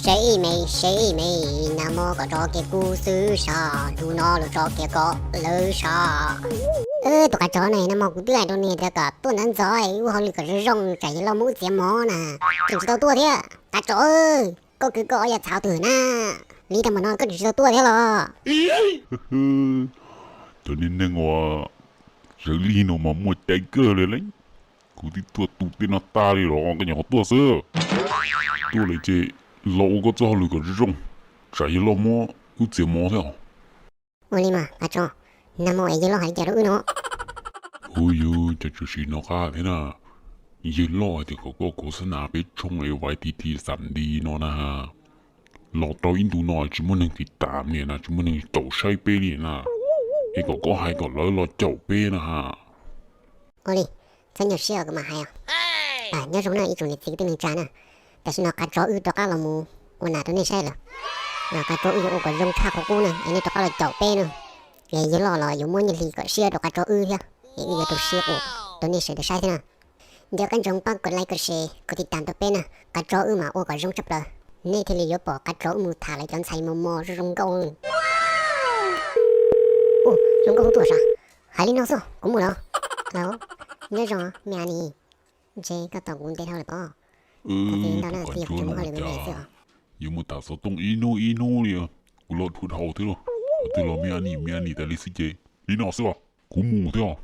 Seb ib me, seb ib me, nag hmo kom tso kiag kuv xwb sas, hnub no los tso kiag koj lawm sas. Tus qav tsov ne, nag hmo kuv twb hais rau nws tias kom tuaj ntxov ntxov, ua hauj lwm kom zoo zoo tsam yawg loj muab wb txiav mov na, tseem tsis tau tuaj thiab. Qav tsov, koj kwv koj ob yam txhav twg na, li tag mam no koj tseem tsis tau tuaj thiab los? Cov niag neeg uas zawv li no mas muaj cai kawg li lauj. Kuv twb tuaj tu tej no tag li los koj nyuam qhuav tuaj xwb. Tuaj lawm ces los ua koj txoj hauj lwm kom zoo zoo, tsam yawg loj muab wb txiav mov thiab. Ua li mas qav tsov, nag hmo es yawg loj hais li cas rau wb no? Hu yus cas tshwm sim hnov qab thiab na. Yawg loj hais tias kom koj kov xab nas peb tshooj es vaiv ti ti xam nti no na. Los rau ib ntu no tsis muaj neeg tiv tam li na, tsis muaj neeg caum saib peb li na, es kom koj hais kom lawv los caum peb na ha. Ua li, txhob nyuaj siab kuv mam hais os. Nyob zoo na ib tsoom niam txiv kwv tij neej tsa na, tam sim no qav tsov wb rov qab los mus ua nas rau nej saib lawm. Qav tsov wb yuav ua kom zoo tshaj qhov qub na es nej rov qab los caum peb na. Es yawg loj los yuav muab nyiaj hli kom siab rau qav tsov wb thiab, es wb yuav rau siab ua rau nej sawv daws saib thiab na. Nco qab ntsoov pab kom like, kom share, kom tiv tam rau peb na, qav tsov wb mam ua kom zoo tshaj plaws, nej thiaj li yuav pom qav tsov wb mus tham lawv cov ntxhais mos mos zoo zoo nkauj. Ua, zoo nkauj hnub tuaj sav. Hais li no xwb kuv mus lawm. Nyob zoo me Anis, ntshe koj tos kuv ntev dhau lawm pob. Txhob ntau na, twb yog kuv tsis muaj hauj lwm me me xwb os. Yuav mus tham xov tooj ib hnub ib hnub li, kuv los dhuav dhau thiab lauj. Twb los me Anis me Anis tas li xwb ces li no xwb os, kuv mus thiab os.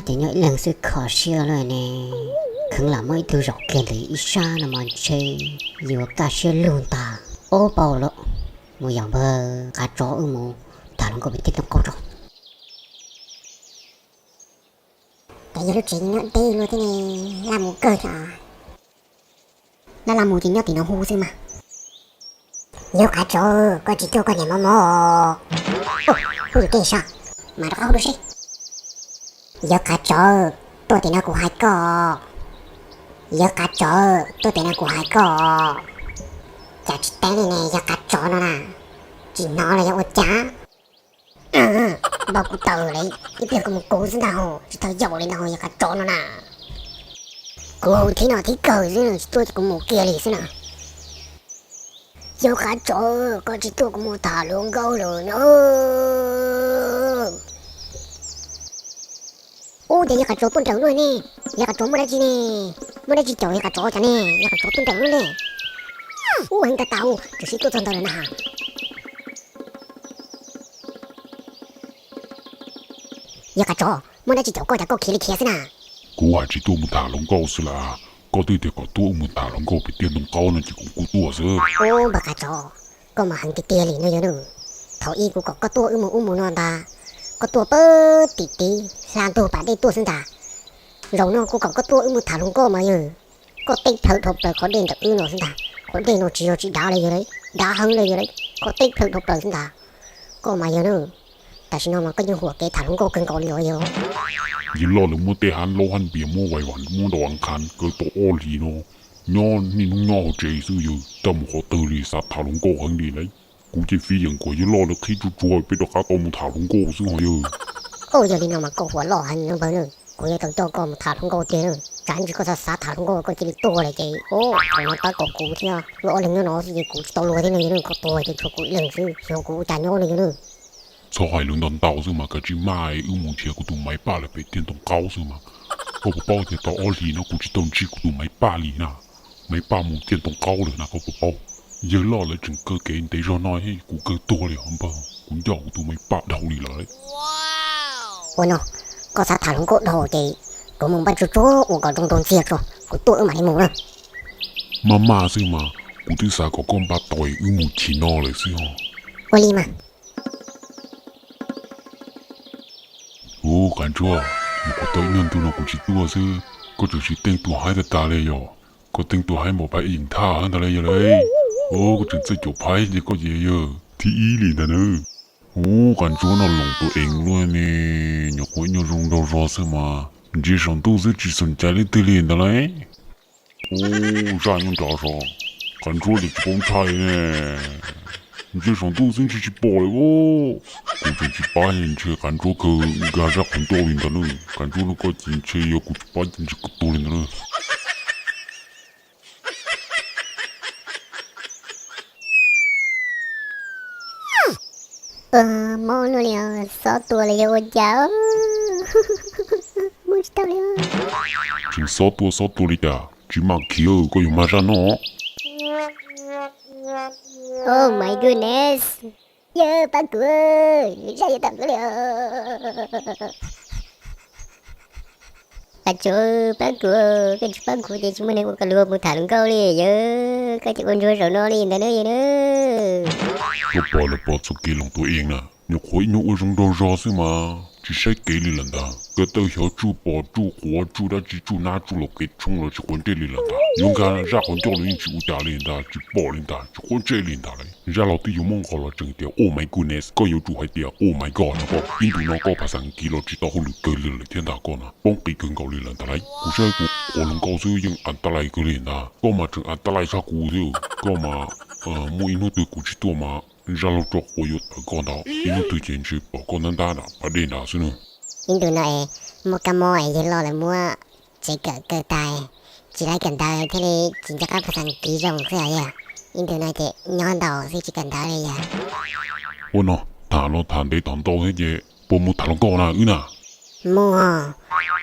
Ces nyob ib leeg xwb kho siab lawm ne. Kheev lam muaj ib tug zaum kiag ntawm ib sab no mas ntshe yuav kaj siab lug ntag. Ob paus lawm, mus yaum npawg qav tsov wb mus tham hluas nkauj pem tej ntoo qaub tso. Ces yog lub tsev nyob deb luaj thiab ne, laj mus kawg thiab. Laj laj mus ces nyob tim no hu xwb mas. Yawg qav tsov, koj tsis tuaj koj niam mob mob. Hu tej sab, mas rov qab hu dua seb. Yawg qav tsov, tuaj tim no kuv hais koj. Yawg qav tsov, tuaj tim no kuv hais koj. Cas tsis teb li ne yawg qav tsov no na, tsis hnov los yog ua cas? Npau kuv taws li, ib pliag kuv mus kuv xwb ntag, tsis tau yaum li ntag yawg qav tsov no na. Kuv hu thib no thib kawg xwb, tsis tuaj ces kuv mus kiag li xwb na. Yawg qav tsov, koj tsis tuaj kuv mus tham hluas nkauj lawm no. Ub, cas yawg qav tsov tuaj nrawm luaj ne? Yawg qav tsov muaj dab tsi ne? Muaj dab tsi caum yawg qav tsov cas ne? Yawg qav tsov tuaj nrawm luaj ne. Ub, heev tas tas, tsuas sib tuaj txog ntawd lawm na. Yawg qav tsov, muaj dab tsi caum koj cas koj khiav li khiav xwb na? Kuv hais tsis tuaj mus tham hluas nkauj xwb las. Koj twb tias kom tuaj wb mus tham hluas nkauj pem tiaj ntoo qaub no ces kuv kuj tuaj xwb. Ub, npawg qav tsov, koj mas heev tiag tiag li no yawg na. Thaum ub kuv kom koj tuaj wb mus ub mus no ntag, koj tuaj pawg tim tid hla ntug pas dej tuaj xwb ntag. Zaum no kuv kom koj tuaj wb mus tham hluas nkauj mas yawg, koj teb plhawv dhau plaws qhov dej ntawm wb no xwb ntag. Qhov dej no tsis yog tsis dav li yawg, dav heev li yawg, koj teb plhawv dhau plaws xwb ntag. Koj mas yawg na, tam sim no mas koj yeej huam kev tham hluas nkauj kawg nkaus li os yawg. Yawg loj lawv muab tej hab laub hab npias muab vais vam muab ntaus a qha kaw tau ob hlis no, nyob niaj hnub nyob hauv tsev xwb yawg, tsis mus qhov twg li, xav tham hluas nkauj heev li lauj. Kuv ces fiv yeem kom yawg loj lawv qhib tsuag tsuag peb rov qab tau mus tham hluas nkauj xwb ho yawg. Ub, yog li no mas koj huam loj heev npawg na, kuv yuav tau coj koj mus tham hluas nkauj tiag na. Tsam ntsis koj xav xav tham hluas nkauj koj cia li tuag lawm ces, ub, thaum no tab kaum kuv thiab wb ob leeg nyob no xwb ces kuv tsis tau luag thiab no yawg na, koj tuag ces tshuav kuv ib leeg xwb, xyov kuv ua cas nyob no yawg na. Txhob hais lus ntau ntau xwb mas, kav tsij maj wb mus nrhiav kuv tus Maiv Paj lawm pem tiaj ntoo qaub xwb mas. Koj puas paub tias tau ob hlis no kuv tsis tau ntsib kuv tus Maiv Paj li na. Maiv Paj mus tiaj ntoo qaub lawm na, koj puas paub? Yawg loj lawv tseem kaw kev ntev zog no, kuv kawg tuag li os npawg, kuv ncoj kuv tus Maiv Paj dhau li lawm. Ua no, koj xav tham hluas nkauj dhau ces kuv mus npaj tsuag tsuag ua kom zoo ntau ntxiag tso kuv tuaj wb mam li mus na. Maj maj xwb mas, kuv twb xav kom koj npaj tau wb mus chim no lawm xwb os. Ua li mas. Ub, Qav Ntsuab, mus kuv tau ib nyuag ntu no kuv tsis tuaj xwb, koj tseem siv teej tua haib tag tag li yog? Koj teej tua haib npaum phab eev thaj heev ntag li yog lauj. Ub, koj tseem txawj caum phaib ces koj ces yog thib ib li ntag na. Ub, Qav Ntsuab no loos tua eev luaj ne, nyuam qhuav ib nyuag zoo nraug zog xwb mas, ntsia saum ntuj xwb tsis xom cai leej twg li ntag lauj. Ub, zaj nyob nrad zog, qav ntsuab ces tsis paub ntshai ne. Ntshe saum ntuj xwb ntshe tsis pom li os. Kuv tseem tsis pab ntshe qav ntsuab kawg nkag zaj qhov ncauj li ntawd na. Qav ntsuab no koj ces ntshe yog kuv tsis pab ces ntshe koj tuag li ntawd na. Mob luaj li os, xob tua los yog ua cas, mob tsis tau li. Tseem xob tua xob tua li cas, tsis mam khiav koj yuav mag zaj noj. Oh my goodness, yawg pab kuv, zaj yuav tawm plaws li. Qav ntsuab, pab kuv, koj tsis pab kuv ces tsis muaj neeg ua koj lus mus tham hluas nkauj li yawg, koj ces ua ntsuag zaum no li ntawd na yawg na. Koj pom lawm pom txoj kev loo tua ees na, nyuam qhuav ib nyuag ua zoo nraug zog xwb mas tsis saib kev li lawm ntag. Koj tawm xyov tsuj pos tsuj quav tsuj dab tsi tsuj nab tsuj laus kev tshoob los tsis quav ntsej li lawm ntag. Yuav nkag zaj qhov ncauj los yeej tsis ua cas li ntag, tsis pom li ntag, tsis quav ntsej li ntag lauj. Zaj laug twb yuav muaj nqos los tseem tias oh my goodness, koj yuav tsum hais tias oh my god no koj. Ib ntus no koj phas xas kis los tsis tau hauj lwm kawg li lawm thiab ntag koj na, poob qis kawg nkaus li lawm ntag lauj. Kuv saib kuv quav hluas nkauj xwb yeej as tas lais kawg li ntag, koj mas tseem as tas lais tshaj kuv thiab. Koj mas muaj ib hnub twg kuv tsis tuaj mas zaj laug tso quav yuav tawm koj ntag, ib hnub twg ces ntshe pom koj ntab ntab nram pas dej nrad xwb na. Ib ntus no es muaj kab mob es yawg loj lawv muab tsev kawm kawg tas, tsis laib kawm ntawv thiaj li tsis nco qab phas xas kis zoo xwb yawg. Ib ntus no ces nyob ntaus xwb tsis kawm ntawv li yawg. Ua no, tham los tham ntev tham ntau thiab ces puas mus tham hluas nkauj na wb na? Mus,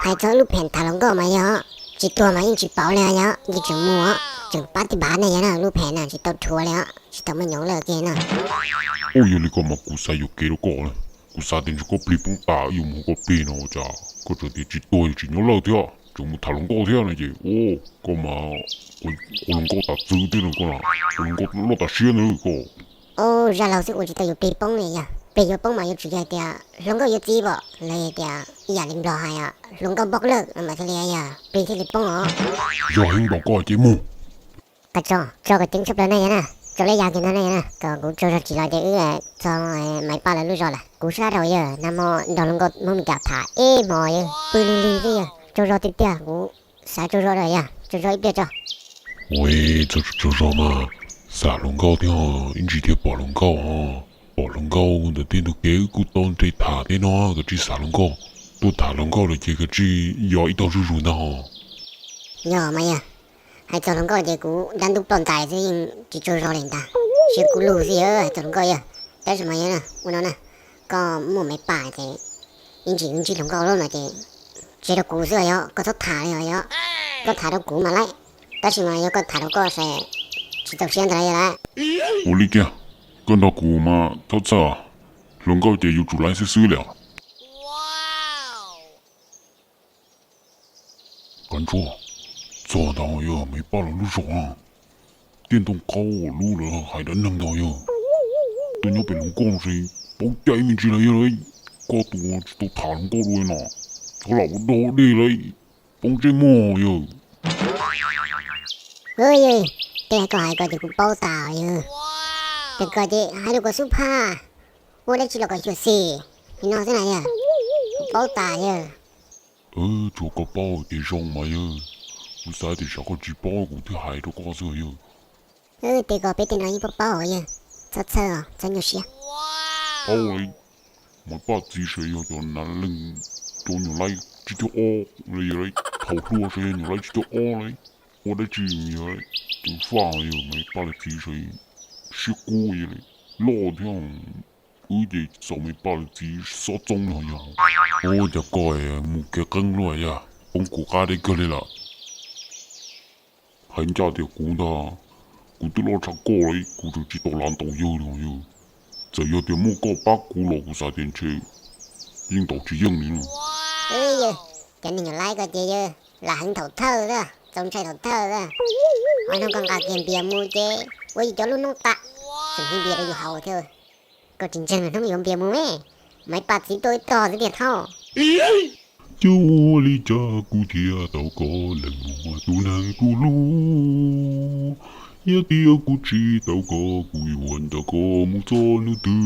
hais txog lub pheem tham hluas nkauj mas yog tsis tuag mas yeej tsis pauv li yog, yeej tseem mus, tseem pab tib npav ne yog na, lub pheem na tsis tau rhuav li os, tsis tau muaj nyoov lawm kiag na. Ua yog li koj mas kuv xav yuam kev rau koj, kuv xav tias ntshe koj plig poob tas wb yuav mus hu koj plig no ua cas koj tseem tias tsis tuag tsis nyob lawm thiab tseem mus tham hluas nkauj thiab no ces, koj mas quav hluas nkauj tas txwv thiab no koj, quav hluas nkauj loj tas siab ntag koj. Zaj laug xwb ua tsis tau yuav plig poob li yog, plig yuav poob mas yuav tsum yog tias hluas nkauj yuav txiv pom los yog tias ib yam li nplog hais hluas nkauj npog lawm no mas thiaj li yog plig thiaj li poob os. Yog heev npaum koj ces mus. Qab tso tso kom ceev tshaj plaws na yog na, tso leb yas kiag ntag na yog na, kom kuv tsaug zog tsis los ces wb txog Maiv Paj lawv lub zos lawm. Kuv sab rau yawg nag hmo nrog hluas nkauj Hmoob Mes Kas tham ib hmo yawg pw lig lig xwb yawg, tsaug zog tiag tiag, kuv xav tsaug zog rau yawg, tsaug zog ib pliag tso. Ua txog tsaug zog mas, xav hluas nkauj thiab, ib ntsis thiaj pom hluas nkauj os. Pom hluas nkauj ntawm tej ntug kev wb kuj tau nres tham thiab no, koj tsis xav hluas nkauj, tuaj tham hluas nkauj lawm ces koj tsis yog ib tog zuj zus ntag hos. Yog mas yog, hais txog hluas nkauj ces kuv dab ntub ploj ntais xwb yeej tsis tsaug zog li ntag, siab kub lug xwb yog hais txog hluas nkauj yog. Tab sis mas yog na, ua no na, koj muaj Maiv Paj ces ib ntsis wb ntsib hluas nkauj lawm no ces tseg rau kuv xwb os yog, koj txhob tham li os yog, koj tham rau kuv mas laib, tab sis mas yog koj tham rau koj ces tsis txaus siab ntag lauj yog lauj. Ua li kiag, koj nrog kuv mas txhob txhawj, hluas nkauj ces yuav tsum laib xwb xwb li os. Koj ntsuag, txog ntawd yog Maiv Paj lawv lub zos na, tiaj ntoo qaub lub lawv hais dab neeg ntawd yog, tuaj nyob pem hluas nkauj ces paub cai me ntsis lawm yog lauj, koj tus tsis tau tham hluas nkauj dua no, txhob lam ua dog dej lauj, poob ntsej muag yog. Yog, tej koj hais ko ces kuv paub tas yog, ces koj ces hais rau kuv xub phaj, ua dab tsi los kom xyuam xim li no xwb na yog, kuv paub tas yog. Tsuas koj paub ces zoo mas yog, kuv xav tias tsam koj tsis paub kuv thiaj hais rau koj xwb yog. Tej ko peb tej no yeej paub paub yog, txhob txhawj os, txhob nyuaj siab. Paub li, Maiv Paj txiv sav yog cov nav leej, cov nyuam laib tsib caug ob li, thaum hluas sav yog nyuam laib tsib caug ob li, ua dab tsi yog ceev faj yog Maiv Paj li txiv sav, siab kub li, loj thiab, wb ces txaus Maiv Paj li txiv xob txoob no yog. Ua cas koj mus kev qeeb luaj yog, poob kuv qab deb kawg li lawm. Hais ncaj tias kuv ntag, kuv twb loj tshaj koj li, kuv tseem tsis tau lav ntaus yawg li yog. Txawm yog tias muaj koj pab kuv los kuv xav tias ntshe yeej ntaus tsis yeej li no. Yog, cov neeg nyuam laib ko ces yog lam heev thaum thawj xwb, txaus ntshai thaum thawj xwb. Ob hnub koj nqa kiag npias mus ces ua yus cov lub noob tas, tseem hu npias rau yus haus thiab. Koj tsis ntseeg hnub yuav npias mus me, Maiv Paj txiv tuaj ib tog xwb tiag thaub. Cas ua li cas kuv thiaj tau koj leej muag tus neeg kuv hlub? Yog tias kuv tsis tau koj kuv yuav nco koj mus txog hnub twg?